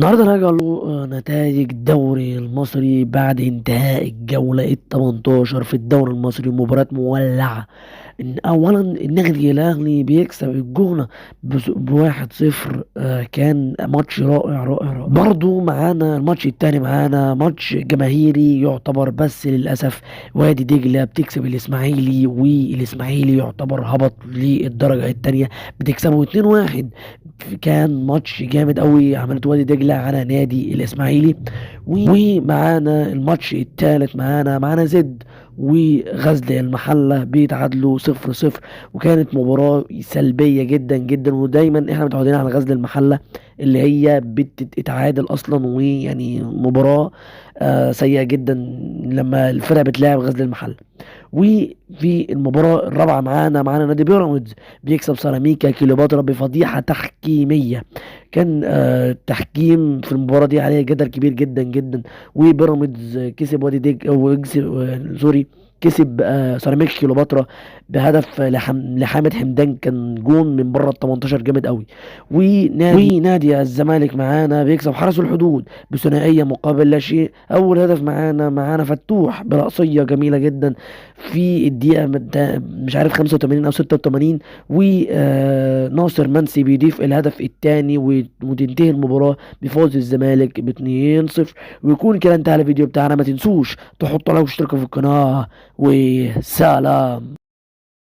النهارده راجع له نتائج الدوري المصري بعد انتهاء الجولة ال 18 في الدوري المصري. مباراة مولعة. إن اولا النادي الاهلي بيكسب الجونة ب1-0. كان ماتش رائع رائع رائع. برضو معانا الماتش التاني، معانا ماتش جماهيري يعتبر، بس للأسف وادي دجلة بتكسب الاسماعيلي، والاسماعيلي يعتبر هبط للدرجة التانية، بتكسبه 2-1. كان ماتش جامد قوي عملت وادي دجلة على نادي الاسماعيلي. ومعانا الماتش الثالث، معانا زد وغزل المحلة بيتعادلوا 0-0، وكانت مباراة سلبية جدا جدا. ودايما احنا متعودين على غزل المحلة اللي هي بتتعادل اصلا، ويعني مباراة سيئة جدا لما الفرقة بتلاعب غزل المحلة. وفي المباراة الرابعة معانا نادي بيراميدز بيكسب سيراميكا كليوباترا بفضيحة تحكيمية. كان التحكيم في المباراة دي عليه جدل كبير جدا جدا، وبيراميدز كسب وادي دجلة، وكسب sorry، كسب سيراميكا كليوباترا بهدف لحامد حمدان، كان جون من بره ال 18 جامد قوي. ونادي الزمالك معانا بيكسب حرس الحدود بثنائية مقابل لا شيء. اول هدف معانا فتوح برأسية جميلة جدا في الدقيقة مش عارف 85 او 86، وناصر منسي بيضيف الهدف الثاني، وتنتهي المباراة بفوز الزمالك ب 2-0. ويكون كده انتهى الفيديو بتاعنا. ما تنسوش تحطوا like واشتركوا في القناة، وسلام.